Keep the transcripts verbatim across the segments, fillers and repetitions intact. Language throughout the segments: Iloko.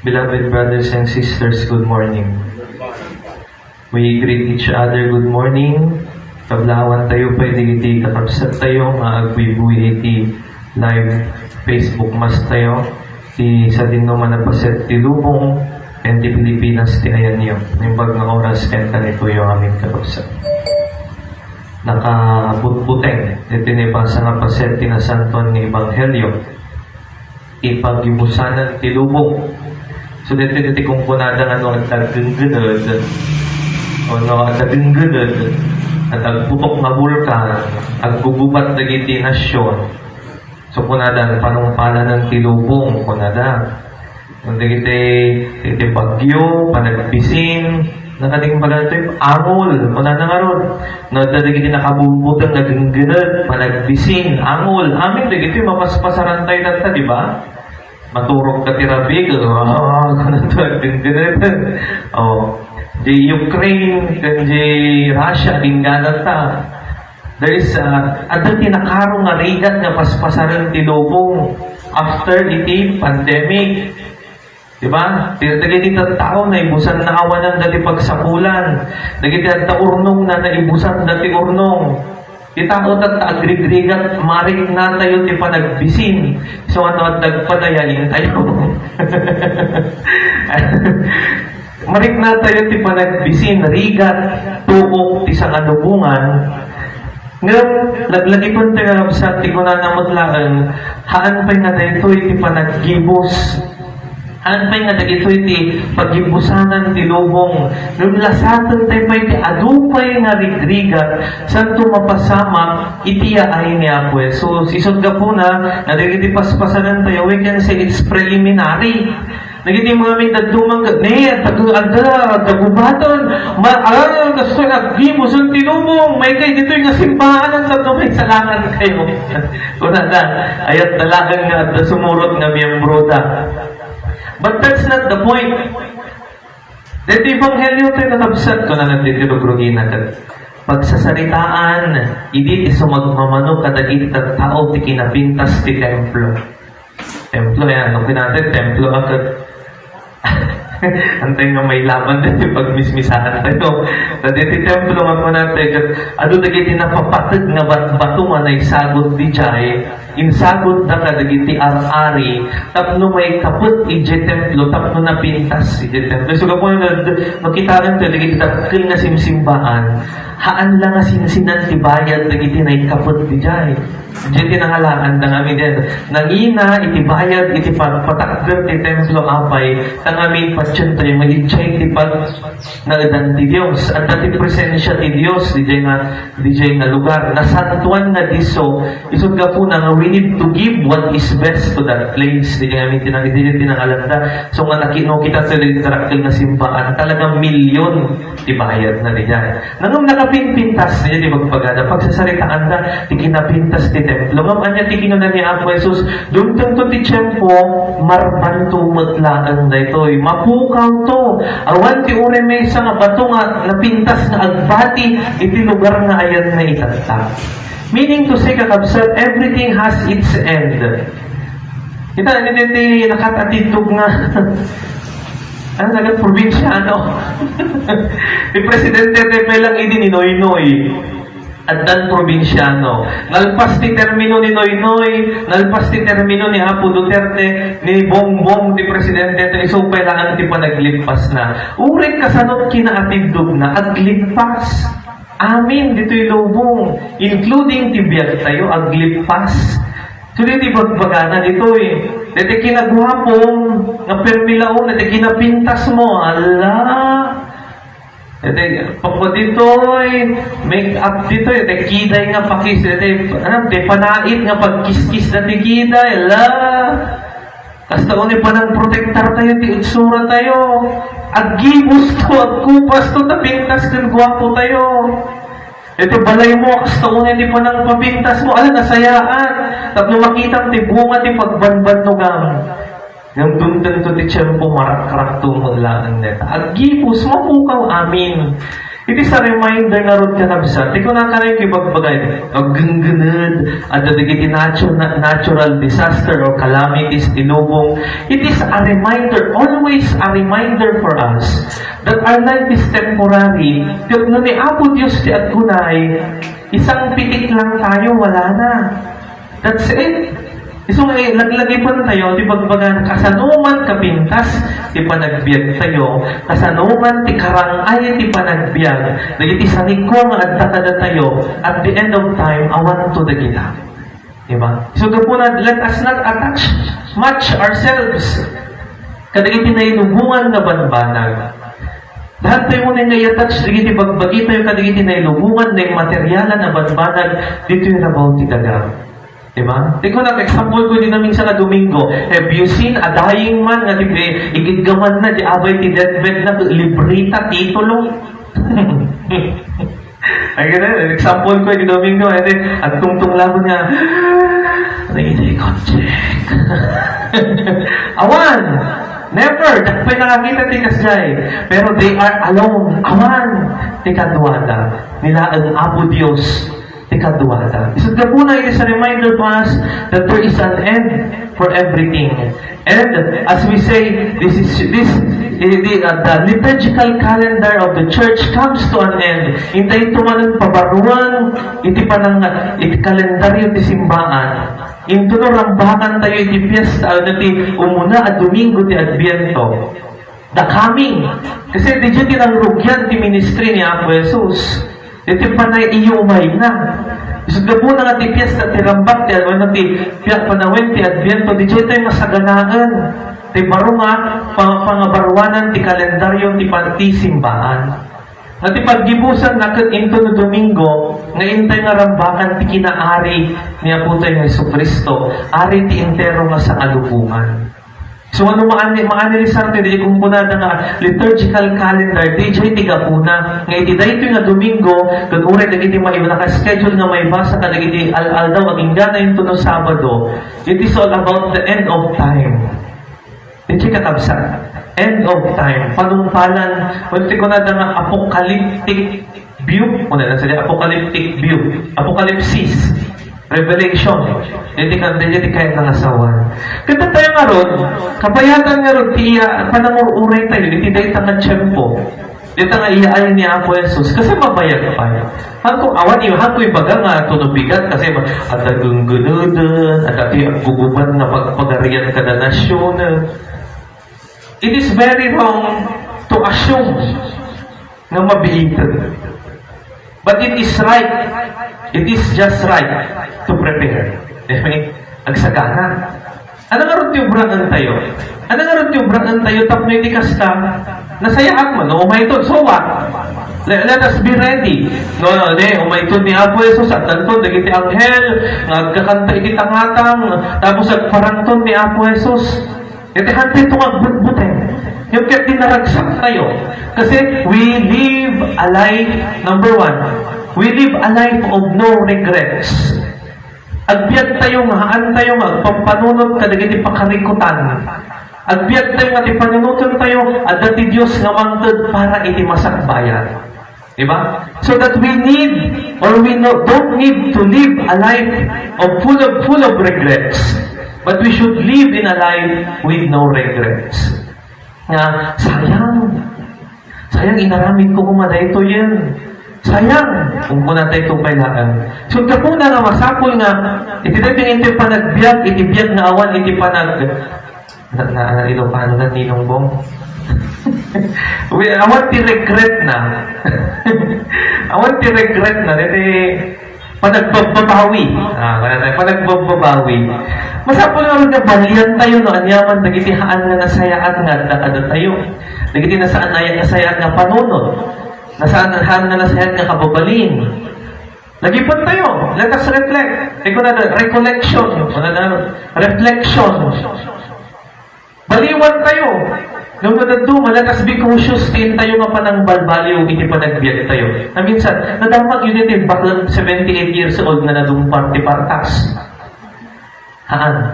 Beloved brothers and sisters, good morning. We greet each other, "Good morning." Kablawan tayo pay dagiti kakabsat tayo nga agbuybuyay iti live Facebook Mass tayo. Ti sadino nga napaset ti lubong, ken ti Pilipinas ti ayanyo. Naimbag nga oras ken kanitoyo amin, kakabsat. Nakabutbuteng iti naibasa nga paset ti Nasantoan nga Ebanghelio. Ti paggibusanan ti lubong. So, daytoy ti kunkunada nga no adda genggened, o no adda genggened, adda agputok nga bulkan, aggugubat dagiti nasion. So, kunada, panungpalanan ti lubong, kunada. Dagiti, iti bagyo, panagbisin, nakading pala ito, angol, kunana ngarud. No, adda dagiti nakabubuteng nga genggened, panagbisin, angol, amin dagiti mapaspasaran tayo tatta, di ba? Maturog ka ti rabii, ah, kunana ito, genggened. Oh, di Ukraine, ken di Russia, dingganan ta. There is, ah, adda ti nakaro nga rigat nga paspasaren ti lubong after iti pandemic. Di ba? Ti, dagiti tattao, naibusan na awanan dati pagsapulan. Dagiti adda urnong na naibusan dati urnong. Ti tao tatta agrigrigat, mariknatayo ti panagbisin. So, ano, adda agpadayain tayo. Mariknatayo ti panagbisin, rigat, tuok ti sangalubongan. Ngem, laglagipentayo, kakabsat, ti kunana met laeng, haan pay nga daytoy ti panaggibus. Haan pay nga dagitoy ti paggibusanan ti lubong. Ngem lasatentayo pay ti adu pay nga rigrigat, santo mapasamak iti yaay ni Apo Jesus. Isut' gapuna, nga dagiti paspasanan tayo, we can say it's preliminary. Dagiti mga may dadduma nga, ne, tagu-, adda, dagubaton, ma-, ah, kastoy, aggibusen ti lubong, maikay ditoy nga simbahan, tapno maisalakan kayo. Kunada, ayat talaga nga adda sumurot nga miyembro da. But that's not the point. Deti ebanghelio tayo, kakabsat, kunana deti rugrugina ket pagsasaritaan, idi ti sumagmamano kadagiti tattao ti kinapintas ti templo. Templo, yan. No, kinatay, templo ka ket. Antay nga may laban deti pagmismisakan tayo. Dagiti templo nga kunatay ket adu dagiti napapateg nga batbato nga naisagut didiay. Insagut da kadagiti ar-ari tapno maikapet idiay templo, tapno napintas idiay templo. So, gapu na, makitaen tayo dagiti dakkel nga simsimbaan, haan la nga sinsinan ti bayad dagiti naikapet didiay. Diay ti nangalaan da ngamin diay. Nangina iti bayad iti pagpatakder ti templo apay, ta ngamin patien tayo nga idiay ti pagnaedan ti Dios. Adda ti presensia ti Dios diay nga, diay nga lugar. Nasantuan nga disso, isut' gapuna nga we need to give what is best to that place. Diay ngamin ti nang-, diay ti nangalan da. So nga nakino kita sa literakkel nga simbaan, talagang milyon ti bayad na diay. Ngem nakapinpintas diay ti bagbagada, pagsasaritaanda ti kinapintas ti templo. Ngem ania ti kinuna ni Apo Jesus? Dumtengto ti tiempo, marbanto met laeng daytoy. Mapukawto. Awan ti uray maysa nga bato nga napintas nga agbati iti lugar nga ayanna itatta. Meaning to say, kakabsat, everything has its end. Kita, ini ti nakat-atidog nga, ano, nagat probinsyano. Ti presidente, te, pelang idi ni Noynoy. Addan probinsyano. Nalpas ti termino ni Noynoy, nalpas ti termino ni Apo Duterte, ni Bongbong ti presidente, te, isu pay laeng ti panaglippas na. Uray kasano kinaatidog na, aglippas. Amin ditoy lubong, including ti biag tayo, aglippas. So, ditoy bagbagana ditoy. Ditoy kinaguapom, nga permi laeng, ditoy kinapintas mo, ala. Ditoy, pagpa ditoy, make up ditoy, ditoy kiday nga pakis, ditoy, ano, ditoy panait nga pagkiskis na ti kiday, ala. Kasta unay panangprotektar tayo ti itsura tayo. Aggibus to, agkupas to, ta pintas ken guapo tayo. Iti balay mo, kasta unay ti panangpapintas mo, ala, nasayaan. Tapno makitam ti bunga ti pagbanbannogam. Ngem dumteng to ti tiempo, marakrakto met laeng dayta. Aggibus, mapukaw amin. It is a reminder ngarud, kakabsat, ti kunakanayon ti bagbagay, aggenggened, adda dagiti natu-, na-, natural disaster or calamities ti lubong. It is a reminder, always a reminder for us that our life is temporary. Ket no ni Apo Dios ti agkunay, isang pitik lang tayo, wala na. That's it. Isu nga, eh, laglagipen tayo, ti bagbaga, kasano man kapintas ti panagbiag tayo, kasano man ti karang-ay ti panagbiag, dagiti sanikua nga adda kadatayo, at the end of time, awanto dagita. Diba? So, gapuna, let us not attach, match ourselves kadagiti nailubongan nga banbanag. Daan tayo unay nga i-attach dagiti bagbagi tayo kadagiti nailubongan, naimaterialan a banbanag, ditoy rabaw ti daga. Diba? Ti kunak, example ko idi naminsan a Domingo, have you seen a dying man nga ti, eh, igidgaman na, di abay ti deathbed na, libreta, titulo? Ay, ganun. Example ko, idi Domingo, eh, di, agtungtong lang nga, "Ready, check." Awan! Never! Dakpay nakakita ti kasjay. Pero they are alone. Awan! Ti kaduada. Nila ang Apo Dios. Ikaduada. Isut' gapuna, it is a reminder to us that there is an end for everything. And as we say, this is, this, eh, the, uh, the liturgical calendar of the church comes to an end. Intay tumanan pabaruan iti panang, iti kalendaryo ti simbaan. Intono rambakan tayo iti fiesta, ano ti umuna a Domingo ti Adviento. The coming. Kasi didiay ti nangrugian ti ministry ni Apo Jesus. Iti panay iyo umayna. Isut' gapuna nga ti fiesta ti rambak ti, ano, ti piak panawen ti Adviento, didiay tayo masaganaen ti baro nga pa-, pangabaruanan ti kalendaryo ti pan-, ti simbaan. Nga ti paggibusan na ket intono Domingo, nga intay nga rambakan ti kinaari ni Apo tayo Jesu-Cristo, ari ti entero nga sangalubongan. So, ano maani, maani ni Santo, di kumkunada nga liturgical calendar, didiay ti gapuna. Nga iti daytoy nga Domingo, ket uray dagiti maiba, naka-schedule nga maibasa kadagiti al-aldaw, agingga na intono Sabado, it is all about the end of time. Didiay, kakabsat. End of time. Panungpalan, wenno ti kunada nga apocalyptic view, muna na sila, apocalyptic view, apocalypsis, revelation. Iti kan-, iti kayat nga asawan. Kita tayo ngarud, kabayatan ngarud, ti iya, panangur-uray tayo, iti dayta nga tiyempo. Dita nga iyaay ni Apo Jesus, kasi mabayag pa. Hangko, awan, hangko ibaga nga tuno bigat, kasi ma-, adda gunggunuden, adda ti agguguban nga pagpagarian kada nasionen. It is very wrong to assume nga mabiited. But it is right. It is just right to prepare. Amen? Agsagana. Ano nga ron ti ubraan tayo? Ano nga ron ti ubraan tayo tapno iti kasta, nasayaat man, no? Umayton, so what? Let, let us be ready. No, no, ne, umayton ni Apo Jesus, at tanton, dagiti anghel, nga agkakanta iti tangatang, tapos agparangton ni Apo Jesus. Iti hantay ito nga agbutbuteng. Yung kaya dinaragsak tayo. Kasi we live a life, number one, we live a life of no regrets. Agbiag tayo nga haan tayo nga agpampanunot kadagiti pakarikutan. Agbiag tayo nga ti panunoten tayo, adda ti Dios nga mangted para iti masakbayan. Diba? So that we need, or we no, don't need to live a life of full of, full of regrets. But we should live in a life with no regrets. Nga, sayang. Sayang, inaramid ko koma daytoyen. Sayang, kung kuna tayo itong kailangan. So, gapuna nga masapul nga, iti daytoy nga iti panagbiag, iti biag nga awan, iti panag-, na, na, na, Ilocano na, Ninong Bong. We, awan ti regret na. Awan ti regret na. Iti panagbababawi. Ah, kaya tayo, panagbababawi. Masapul nga nga balian tayo, no, anyaman, dagiti haan nga nasayaat nga adda kada tayo. Dagiti nasaan nga nasayaat nga panunot. Nasaan, haan nga nasayaat nga kababalin. Lagipon tayo. Let us reflect. Ay, kuna na, recollection. Kuna na, reflection. Baliwan tayo. No, madaduma, let us be cautious ti intayo nga panangbalbaliw iti panagbiag tayo. Na minsan, nadamag yun iti baklang seventy-eight years old nga nadungpar ti partas. Haan.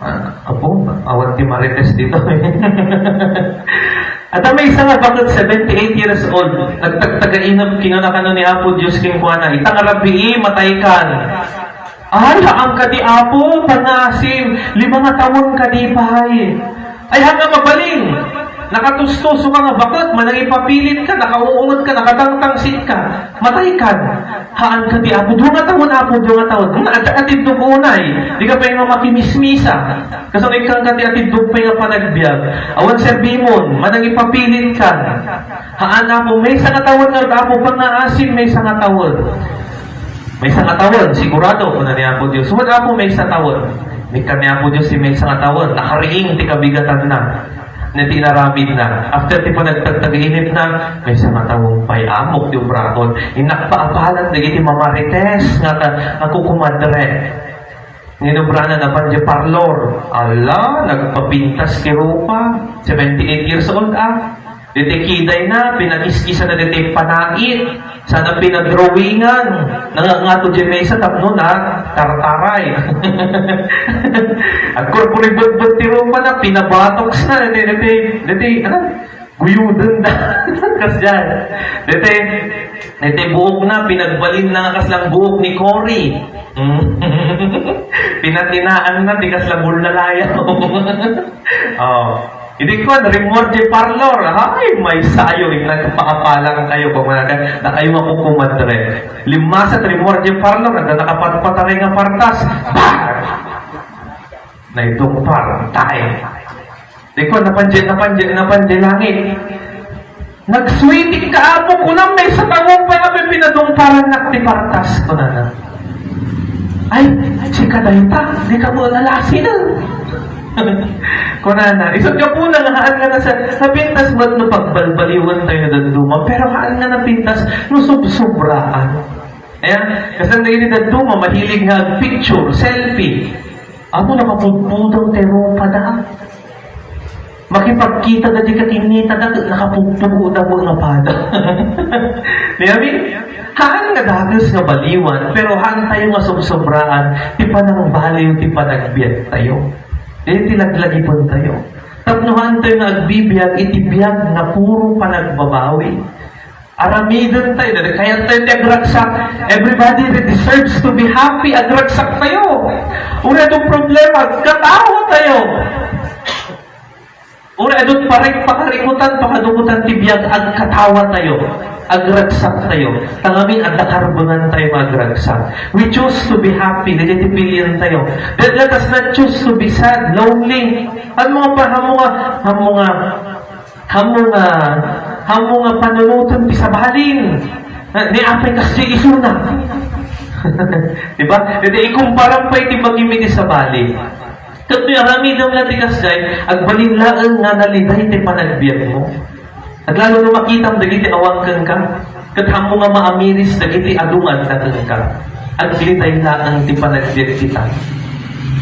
Ah, apo, awan ti marites dito. Adda maysa nga baket, seventy-eight years old, nagtagtagainep, kinuna kano ni Apo Dios kenkuana, "Ita nga rabii, mataykan." "Ay, haan kadi, Apo, panaasim, lima nga tawen kadi pay." "Ay, haan nga mabalin. Nakatustoso ka nga baket, manangipapilit ka, nakauunget ka, nakatangtangsit ka. Mataykan." "Haan kadi, Apo, dua nga tawen, Apo, dua nga tawen." Hmm, adda ka tiddog unay, di ka pay nga makimismisa. Kasano ikkan kadi a tiddog pay nga panagbiag? Awan serbimon, manangipapilit ka. "Haan, Apo, maysa nga tawen ngarud, Apo, panaasim, maysa nga tawen." "Maysa nga tawen, sigurado," kuna ni Apo Dios. "Wen, Apo, maysa tawen." Inkan ni Apo Dios ti maysa nga tawen, nakariing ti kabigatanna. Nia ti inaramidna. After ti panagtagtagainepna, "Maysa nga tawen pay, Apo, ti obrakon. Innak paapalan dagiti mamarites nga ka-, nga kukumadre." Ninobrana, napan diay parlor. Ala, nagpapintas ti rupa. Seventy-eight years old, ah. Ditoy kidayna, pinakiskisana ditoy panait. Sana pinadrawingan. Nangangato diay maysa tapno na tartaray. Agkurkuribetbet ti rupana, pinabatoksna. Ditoy, ditoy, ditoy, ano? Guyodenda. Kasdiay. Ditoy, ditoy buokna, pinagbalinna nga kasla buok ni Cory. Hmm. Pinatinaanna ti kasla bullalayaw. Oh. Idi kuan, rimmuar diay parlor. Ay, maysayo, innak paapalan kayo, kumuna ka, dakayo nga kukumadre. Limmasat, rimmuar diay parlor, adda nakapatpataray nga partas. Bah! Naidungpar, tay. Di ko, napan diay, napan diay, napan diay langit. "Nagsweeting ka, Apo, kunam, maysa tawen pay, Apo, pinadungparannak ti partas," kunana. "Ay, sika dayta, di ka mo nalasinen." Kunana, isut' gapuna nga haan nga nasa-, napintas met no pagbalbaliwen tayo dadduma, pero haan nga napintas no subsobraan. Ayan, kasano dagiti dadduma, mahilig nga agpicture, selfie. Apo, nakapudpudang ti rupada. Makipagkita da di kakinnita da, nakapugtugo da nga pada. Di amin? Haan nga dagus nga baliwan, pero haan tayo nga sobsobraan ti panangbaliw ti panagbiag tayo. Di ti laglagipen tayo. Tapno haan tayo nga agbibiag iti biag nga puro panagbabawi. Aramiden tayo, dagiti kayat tayo ti agragsak. Everybody deserves to be happy. Agragsak tayo. Uray adu problema, agkatawa tayo. Uray adu parik-, pakarikutan, pakadukutan ti biag, agkatawa tayo. Agragsak tayo. Tangamin, adda karbengan tayo nga agragsak. We choose to be happy. Dagiti pilian tayo. Then let us not choose to be sad, lonely. Haan mo nga pa-, haan mo nga, haan mo nga Haan mo nga, haan mo nga panunoten ti sabalin. Ah, ni apay kasdi isuna. Di ba? Dagiti ikumparam pay ti bagim iti sabali. Ket no aramidem la ti kasdiay, agbalin laeng nga naliday ti panagbiagmo. Aglalo no makitam dagiti awan kenka. Ket haan mo nga maamiris dagiti adu nga adda kenka. Agliday laeng ti panagbiag kita.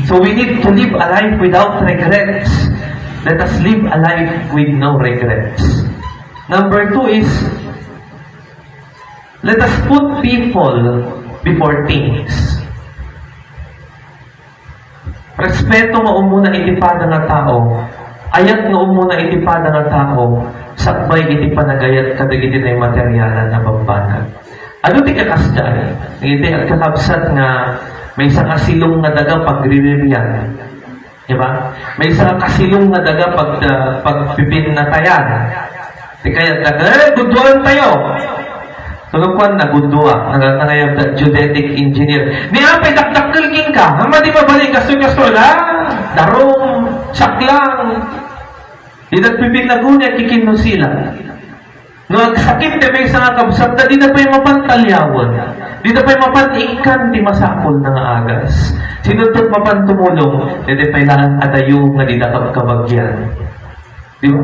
So we need to live a life without regrets. Let us live a life with no regrets. Number two is, let us put people before things. Respeto nga umuna iti pada nga tao, ayat nga umuna iti pada nga tao, sakbay iti panagayat kadagiti naimaterialan a bambanag. Adu ti kakasdiay, iti agkakabsat nga maysa nga silong nga daga pagriririan. Di ba? Maysa nga kasilong nga daga pag-, ah, pagpipinnatayan. Di kaya, eh, gudduan tayo. Tulog kuan na, gudua. Nag-, nangayab da geodetic engineer. Ni apay dakdakkel kenka. Ama di mabalin, kastoy, kastoy, la. Darum, saklang. Di nagpipinaguni, kikinusila. No agsakit ti maysa nga kabsat, dida pay mapan taliawen. Dida pay mapan ikkan ti masapul nga agas. Sino ti mapan tumulong? Dida pay laeng adayo nga dida kabkabagyan. Di ba?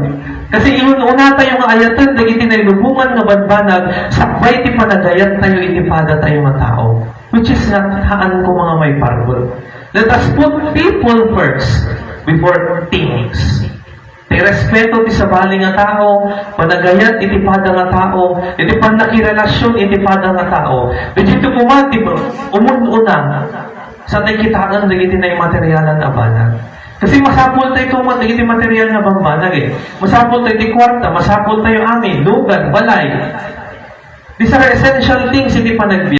Kasi inun-una tayo nga ayaten dagiti nailubongan nga banbanag, sakbay ti panagayat tayo iti pada tayo nga tao. Which is not, haan ko nga maiparbol. Let us put people first before things. Ti respeto ti sabali nga tao, panagayat iti pada nga tao, iti pannakirelasion iti pada nga tao. Dagitoy koma ti umun-una sa tay kitaen dagiti naimaterialan a banag. Kasi masapul tayo tumat iti material nga bambanag eh. Masapul tayo ti kwarta, masapul tayo amin, lugan, balay. These are essential things iti panagbiag.